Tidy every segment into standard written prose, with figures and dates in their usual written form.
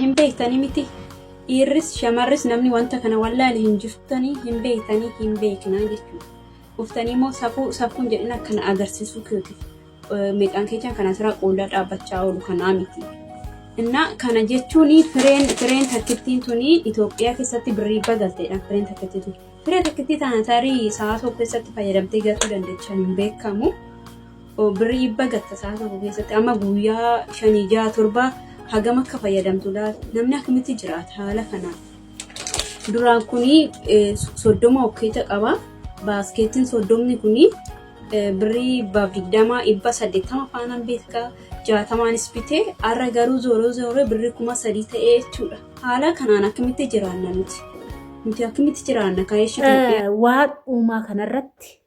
Hin beektanii miti. Dhiirris shamarris namni wanta kana wallaale hin jirtanii hin beektanii hin beeknaa jechuudha. Uftanii immoo safuu safuun jedhin akkana agarsiisuu keetiif meeqaan keechaan kana asirraa quullaa dhaabbachaa oolu kanaa miti. Innaa kana jechuun fireen fireen takkittiin tuni Itoophiyaa keessatti birrii bagalteedha fireen takkittii tuni. Firee takkittii tana tarii sa'a tokko keessatti fayyadamtee gatuu dandeechaa hin beekamu. Birrii dhibba gatta sa'a tokko keessatti amma guyyaa shanii ja'a torba hagam akka fayyadamtu laal namni akkamitti jiraata haala kanaan. Duraan kuni 30 of keessa qaba. Baaskeetiin 30 kuni birrii 120 180 faanaan beekaa 60nis bitee har'a garuu zooroo zooroo birrii 3000 ta'ee jechuudha. Haala kanaan akkamitti jiraanna nuti? Nuti akkamitti jiraanna kan ishee Itoophiyaa? Waan uumaa kanarratti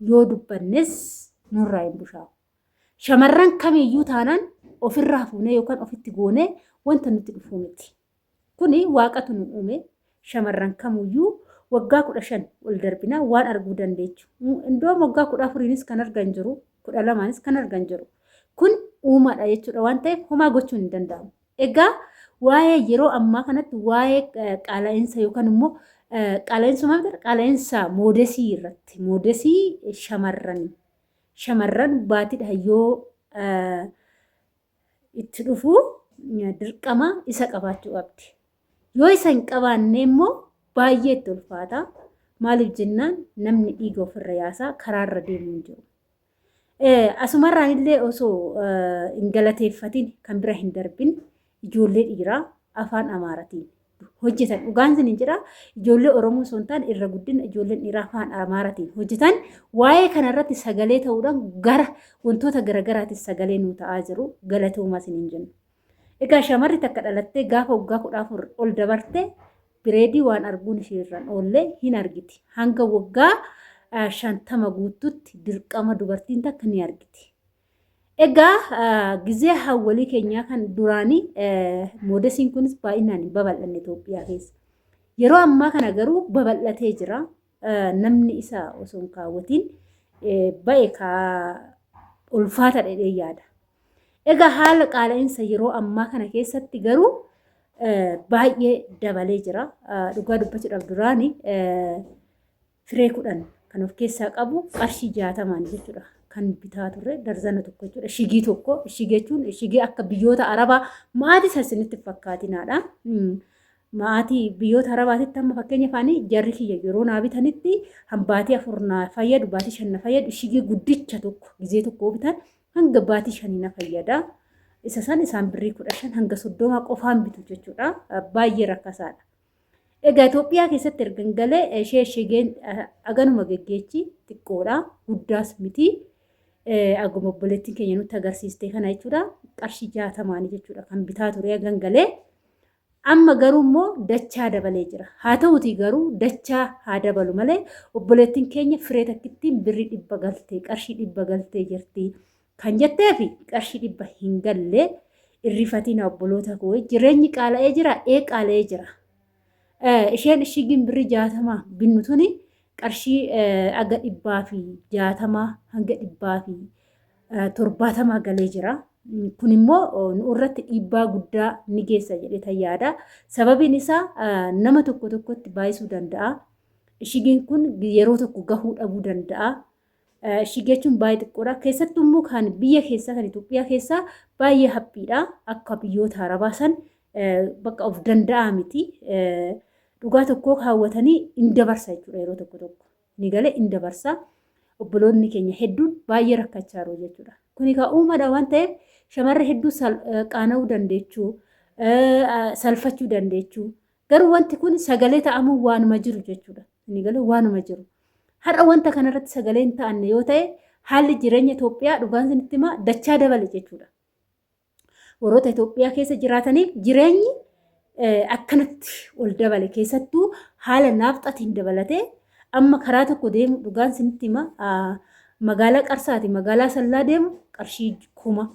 yoo dubbannes nurraa hin bushaa'u. Shamarran kamiyyuu taanaan ofirraa fuunee yookaan ofitti goonee wanta nutti dhufuu miti. Kuni waaqatu nu uume shamarran kamuyyuu waggaa 15 ol darbinaa waan arguu dandeechu. Indoom waggaa 14nis kan argan jiru, 12nis kan argan jiru. Kun uumaadha jechuudha waan ta'eef homaa gochuun hin danda'amu. Egaa waa'ee yeroo ammaa kanatti waa'ee qaala'insa yookaan immoo qaala'insa maal jedha qaala'insa moodesii irratti moodesii shamarranii shamarran baatiidha yoo itti dhufu dirqama isa qabaachuu qabdi. Yoo isa hin qabaanne immoo baay'ee itti ulfaata. Maaliif jennaan namni dhiiga ofirra yaasaa karaarra deemuu hin jiru. Asumarraan illee osoo hin galateeffatin kan bira hin darbin ijoollee dhiiraa afaan Amaaratiin hojjetan dhugaan isin jedha ijoollee Oromoo osoo hin taane irra guddina ijoolleen dhiiraa afaan Amaaratiin hojjetan waa'ee kanarratti sagalee ta'uudhaan gara wantoota garaagaraatis sagalee nuu ta'aa jiru galatoomaa isin hin jennu. Egaa shamarri takka dhalattee gaafa waggaa 14 ol dabarte bireedii waan arguun ishee irraan oollee hin argiti. Hanga waggaa 50 guuttutti dirqama dubartiin takka ni argiti. Egaa gizee hawwalii keenyaa kan duraanii moodesiin kunis baay'inaan hin babal'anne Itoophiyaa keessa. Yeroo ammaa kana garuu babal'atee jira. Namni isa osoo hin kaawwatiin ba'e kaa ulfaata dhedhee yaada. Egaa haala qaala'insa yeroo ammaa kana keessatti garuu baay'ee dabalee jira. Dhugaa dubbachuudhaaf duraani firee 10 kan of keessaa qabu qarshii 60n jechuudha kan bitaa turre darzana tokko jechuudha. Shigii tokko shigii jechuun shigii akka biyyoota Arabaa maatii san isinitti fakkaatinaadha. Maatii biyyoota Arabaatitti amma fakkeenya faanii jarri kiyya yeroo naa bitanitti han baatii 4 naa fayyadu baatii 5 na fayyadu shigii guddicha tokko gizee tokko bitan hanga baatii shanii na fayyada. Isa san isaan birrii 15 hanga 30 qofaan bitu jechuudha. Baay'ee rakkasaadha. Egaa Itoophiyaa keessatti ergan galee ishee shigeen aganuma geggeechi xiqqoodha. Guddaas miti. Aguma obboleettiin keenya nutti agarsiiste kana jechuudha. Qarshii 60ni jechuudha kan bitaa ture agan galee. Amma garuu immoo dachaa dabalee jira. Haa ta'uutii garuu dachaa haa dabalu malee obboleettiin keenya firee takkittiin birrii 100 galtee qarshii 100 galtee jirti kan jetteefi qarshii 100 hin galle irrifatina obboloota koo jireenyi qaala'ee jira ee qaala'ee jira. Isheen ishigiin birrii 60 binnu tuni qarshii aga 160 hanga 170 galee jira. Kun immoo nu irratti dhiibbaa guddaa ni geessa jedhee tan yaada. Sababiin isaa nama tokko tokkotti baay'isuu danda'a. Ishigiin kun yeroo tokko gahuu dhabuu danda'a. Ishigii jechuun baay'ee xiqqoodha. Keessattuu immoo kan biyya keessaa kan Itoophiyaa keessaa baay'ee haphiidha. Akka biyyoota Arabaa san bakka of danda'aa miti. Dhugaa tokkoo kaawwatanii hin dabarsa jechuudha yeroo tokko tokko. Ni galee in dabarsa. Obboloonni keenya hedduun baay'ee rakkachaa jiru jechuudha. Kuni egaa uumaadha waan ta'eef shamarri hedduu qaana'uu dandeechuu, salfachuu dandeechuu. Garuu wanti kun sagalee ta'amuu waanuma jiru jechuudha. Ni galee waanuma jiru. Har'a wanta kanarratti sagalee hin ta'anne yoo ta'e haalli jireenya Itoophiyaa dhugaan isinitti himaa dachaa dabale jechuudha. Warroota Itoophiyaa keessa jiraataniif jireenyi akkanatti ol dabale keessattuu haala naafxatiin dabalatee amma karaa tokko deemu dhugaan isinitti hima magaalaa Qarsaati magaalaa Sallaa deemu qarshii 1000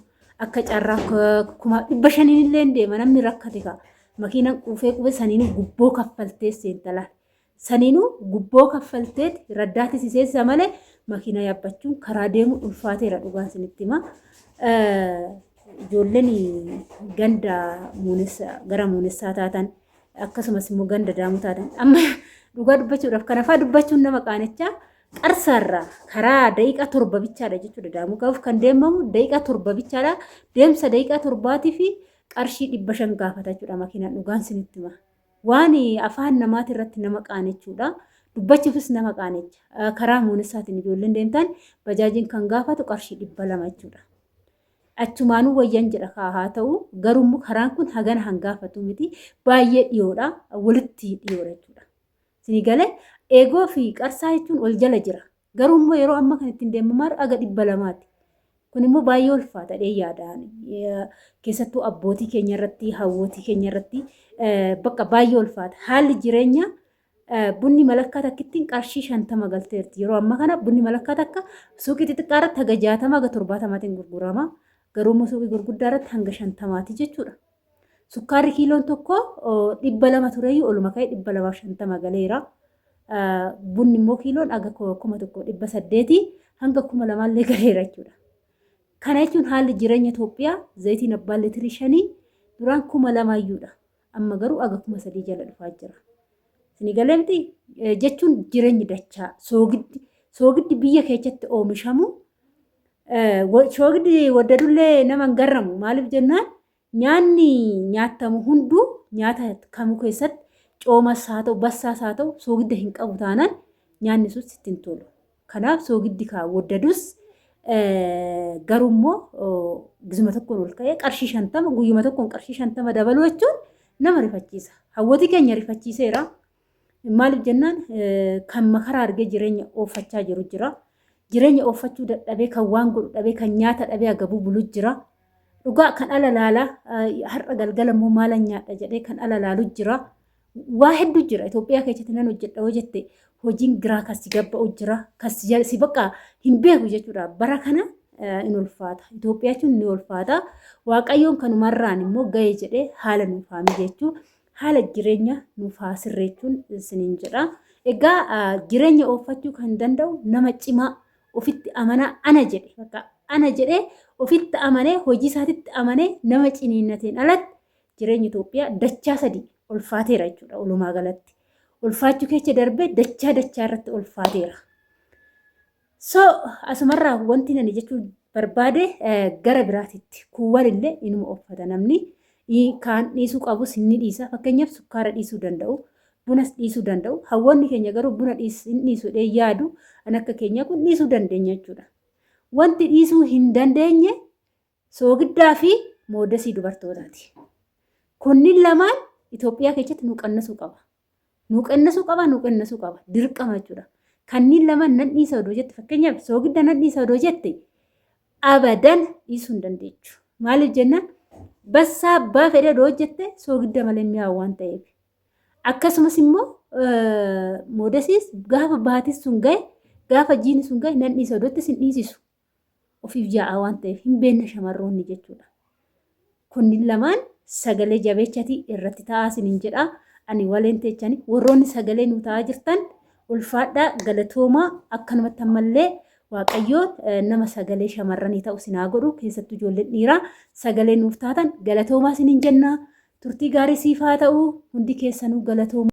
akka carraa 500,000 illee hin deema namni rakkate kaa makiinaan quufee quufee saniinuu gubboo kaffaltee seentala Saniinuu gubboo kaffalteeti raddaatti si seensisa malee makiinaa yaabbachuun karaa deemuun ulfaateera dhugaan isinitti hima. Ijoolleen ganda muunessa gara muunessaa taatan akkasumas immoo ganda daamuu taatan amma dhugaa dubbachuudhaaf kana fa'aa dubbachuun nama qaanechaa qarsaarraa karaa daqiiqaa 7 bichaadha jechuudha. Daamuu gahuuf kan deemamu daqiiqaa 7 bichaadha. Deemsa daqiiqaa 7 fi qarshii 500 gaafata jechuudha makiinaan dhugaan sinitti hima. Waan afaan namaati irratti nama qaanechuudha. Dubbachuufis nama qaanecha. Karaa muunessaatiin ijoolleen deemtan bajaajiin kan gaafatu qarshii 200 jechuudha. Achumaanuu wayyan jedha kaa haa ta'u garuu karaan kun hagana hangaafatu miti baay'ee dhiyoodha walitti dhiyoodha jechuudha. Isinii galee eegoo fi qarsaa jechuun wal jala jira. Garuu immoo yeroo amma kan ittiin deemamaa jiru aga 200ti. Kun immoo baay'ee ulfaata dhee yaadaan. Keessattuu abbootii keenya irratti, hawwootii keenya irratti bakka baay'ee ulfaata. Haalli jireenya bunni malakkaa takkittiin qarshii 50 galteerti. Yeroo ammaa kana bunni malakkaa takka suuqii xixiqqaa irratti haga 60 haga 70tiin gurgurama. Garuu immoo suuqii gurguddaa irratti hanga 50ti jechuudha. Sukkaarri kiiloon tokko 200 tureyyuu oluma ka'ee 250 galeera. Bunni immoo kiiloon aga 1800 hanga 2000llee galeera jechuudha. Kana jechuun haalli jireenya Itoophiyaa zayitiin abbaan liitirii 5 duraan 2000yyuudha. Amma garuu aga 3000 jala dhufaa jira. Isinii galee miti jechuun jireenyi dachaa soogiddi soogiddi biyya keessatti oomishamu soogiddi waddadullee nama hin garramu maaliif jennaan nyaanni nyaattamu hunduu nyaata kamuu keessatti coomas haa ta'u bassaas haa ta'u soogidda hin qabu taanaan nyaanni sun sitti hin tolu. Kanaaf soogiddi kaa waddadus garuu immoo gizuma tokkoon ol ka'ee qarshii 50 guyyuma tokkoon qarshii 50 dabaluu jechuun nama rifachiisa. Hawwatii keenya rifachiiseera. Maaliif jennaan kan makaraa argee jireenya ooffachaa jiru jira. Jireenya ooffachuu dadhabee kan waan godhu dhabee kan nyaata dhabee agabuu bulu jira. Dhugaa kan ala laalaa har'a galgala immoo maalan nyaadha jedhee kan ala laalu jira. Waa hedduu jira. Itoophiyaa keessatti nan hojjedha hoo jette hojiin giraa kan si gabba'u jira. Kan si bakka hin beeku jechuudha. Bara kana in ulfaata. Itoophiyaa jechuun ni ulfaata. Waaqayyoon kanumarraan immoo ga'e jedhee haala nuuf haa mijeechuu. Haala jireenya nuuf haa sirreechuun isiniin jedha. Egaa jireenya ooffachuu kan danda'u nama cimaa ofitti amanaa ana jedhe. Bakka ana jedhee ofitti amanee hojii isaatitti amanee nama ciniinnateen alatti jireenyi Itoophiyaa dachaa sadii ulfaateera jechuudha walumaa galatti. Ulfaachuu keessa darbee dachaa dachaa irratti ulfaateera. So asumarraa wanti nani jechuu barbaade gara biraatitti kuuwwan illee inuma uffata namni kaan dhiisuu qabus ni dhiisa. Fakkeenyaaf sukkaara dhiisuu danda'u, bunas dhiisuu danda'u. Hawwoonni keenya garuu buna hin dhiisu jedhee yaadu an akka keenyaa kun dhiisuu dandeenya jechuudha. Wanti dhiisuu hin dandeenye soogiddaa fi moodesii dubartootaati. Kunniin lamaan Itoophiyaa keessatti nu qannasuu qaba. Nu qannasuu qaba, nu qannasuu qaba. Dirqama jechuudha. Kanneen lamaan nan dhiisa odoo jette fakkeenyaaf soogidda nan dhiisa odoo jette abadan dhiisuu hin dandeechu. Maaliif jennaan bassaa abbaa fedhe odoo hojjette soogidda malee mi'aawu waan ta'eef. Akkasumas immoo moodesiis gaafa baatis sun gahe gaafa jiini sun gahe nan dhiisa odoo jette sin dhiisisu. Ofiif yaa'aa waan ta'eef hin beekne shamarroonni jechuudha. Kunniin lamaan sagalee jabeechati irratti ta'aa isiniin jedha. Ani waleen teechani warroonni sagalee nuu ta'aa jirtan ulfaadhaa galatoomaa akkanumatti ammallee Waaqayyoon nama sagalee shamarranii ta'u isin haa godhu keessattuu ijoolleen dhiiraa sagalee nuuf taatan galatoomaa isiniin jenna. Turtii gaarii siif haa ta'u hundi keessanuu galatoomaa.